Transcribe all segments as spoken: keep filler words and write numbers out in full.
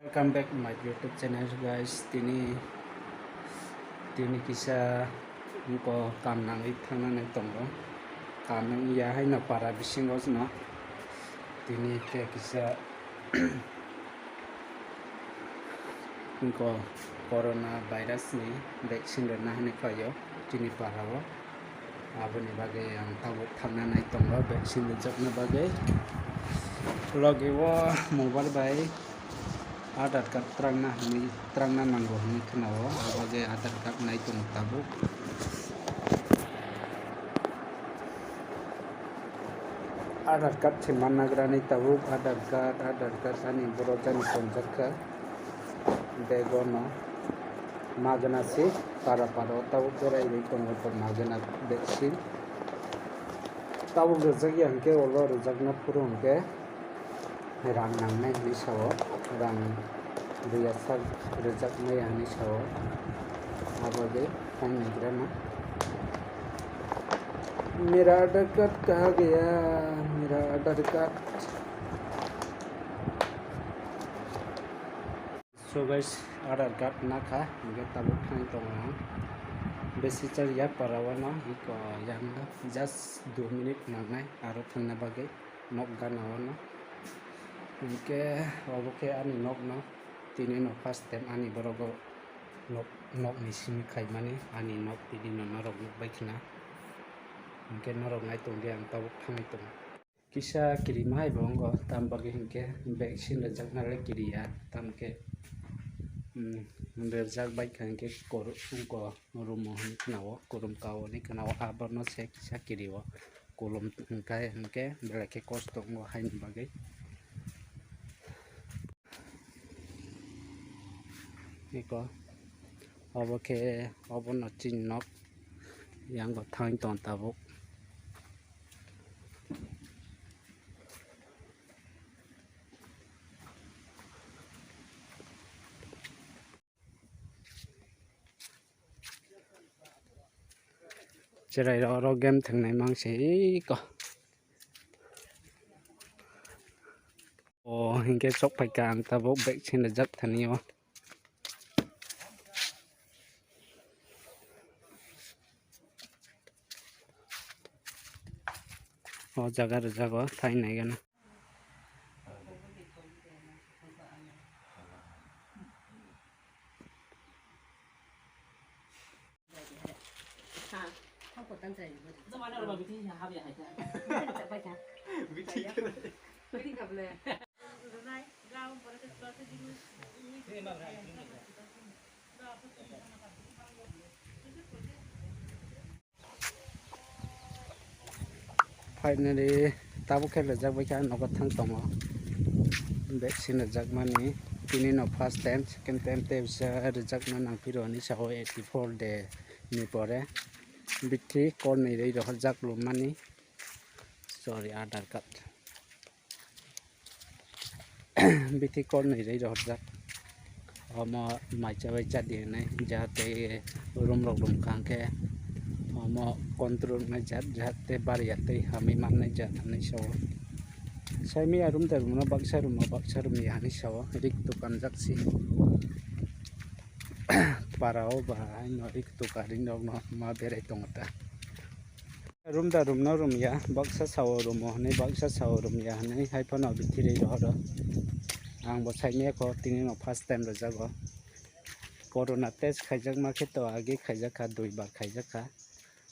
Welcome back my YouTube channel, guys. Tini, tini kisa wngko kam nangwi thangnani tongo. Kam wngya haino para bisingo no. Tini khe kisa wngko corona virus ni vaccine rwna hinwi phaio chini para o. Aboni bagwi ang tabuk thangna nai tongo vaccine rwjakna bagwi. Logi o mobile bai Aadhaar card twrangna hinwi, twrangna nango hinwi khwnao, abo bagwi Aadhaar card nai tongo tabuk. Aadhaar card se manna grani tabuk, Aadhaar card, Aadhaar card ani borok jani tonjak kha. Bego no magna se para para o tabuk berai ri tongo to magna vaccine. Tabuk rwjak ya hwnkhe ulo rwjakna phuru hwnkhe rang nangnai hinwi sao, rang rwya sak rwjakmaya hinwi sao, abo bagwi thangnai grana. Mera Aadhaar card kaha gaya, mera Aadhaar card. So guys, Aadhaar card nakha, hingke tabuk thang tongo ang. Besi char ya para wano, iko yang just dua minute nangnai, aro thangna bagwi nok gana wano. Hingke obo khe ani nok no, tini no first time ani borok o nok, nok ni simi khaimani, ani nok tini no norok nukbai khna. Hingke norok nai tongdi ang tabuk thangwi tongo. Kisa kirima hai bo wngo, tam bagwi hinkhe vaccine rwjakna le kiriya, tam khe, um, rwjak bai kha hinkhe kor-, wngko rumo hinwi khna-o, kurum ka-o hinwi khna-o, abono se kisa kiri-o, kulum hinkhe, hinkhe belai khe kosto wngo haini bagwi. Eko, obo khe, obono chini nok, yang bo thangwi tong tabuk. Cherai rok oro game thangnai mang se eko. O hinkhe sok phaikha ang tabuk vaccine rwjak thani o. O jaga rwjago thai nai gana. Finally, tabuk khe rwjak bai kha, nogo thang tongo. Vaccine rwjakmani, tini no first time, second time tei bisa rwjakna nang phiro hinwi sao eighty four day ni pore. Bithi kornwi rwi rohorjak lumani. Sorry, Aadhaar card. Bithi kornwi rwi rohorjak. Omo maicha bai cha di hinwi, jahate room rok lum kha hwnkhe omo control wngnai jat, jahate bariya tei hamwi mannai jat hinwi sao. Saimaya room da room no baksa room o baksa room ya hinwi sao, rik dokan jak si. Para o ba haino rik dokan ring rok no ma berai tongo ta. Room da room no room ya, baksa sao room o hinwi, baksa sao room ya hinwi, hai phano bithi rwi rohoro. Ang bo saimaya kho, tini no first time rwjago. Corona test khaijakma khe to age khaijak kha, dui bar khaijak kha.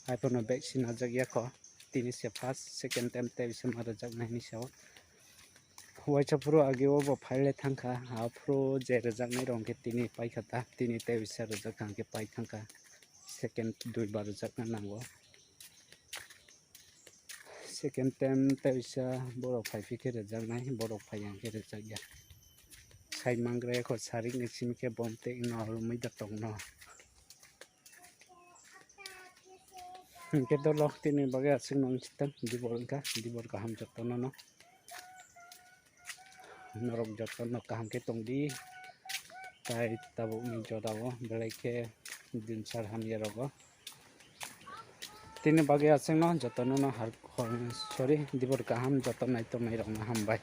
Hai phano vaccine rwjak ya kho, tini se first, second time tei se ma rwjaknai hinwi sao. Waisa phuru age o bo phaile thangkha, aphuru je rwjaknai rok hwnkhe tini paikha ta, tini tei bisa rwjak kha hwnkhe pai thangkha, second dui bar rwjakna nango. Second time tei bisa borok phai phi khe rwjaknai, borok phai ya hwnkhe rwjakya. Sai mangra ekho sarik ni simi khe bom tei no romwi da tongno. Hwnkhe dolo tini bagwi aswk nung sitang dibor wngkha, dibor kaham jotono no. Norok jotono kaham khe tongdi. Tai tabukni jorao belai khe dinsar hamya rogo. Tini bagwi aswkno jotono no har, hor, sorry, dibor kaham joto nai tongnai rokno hambai.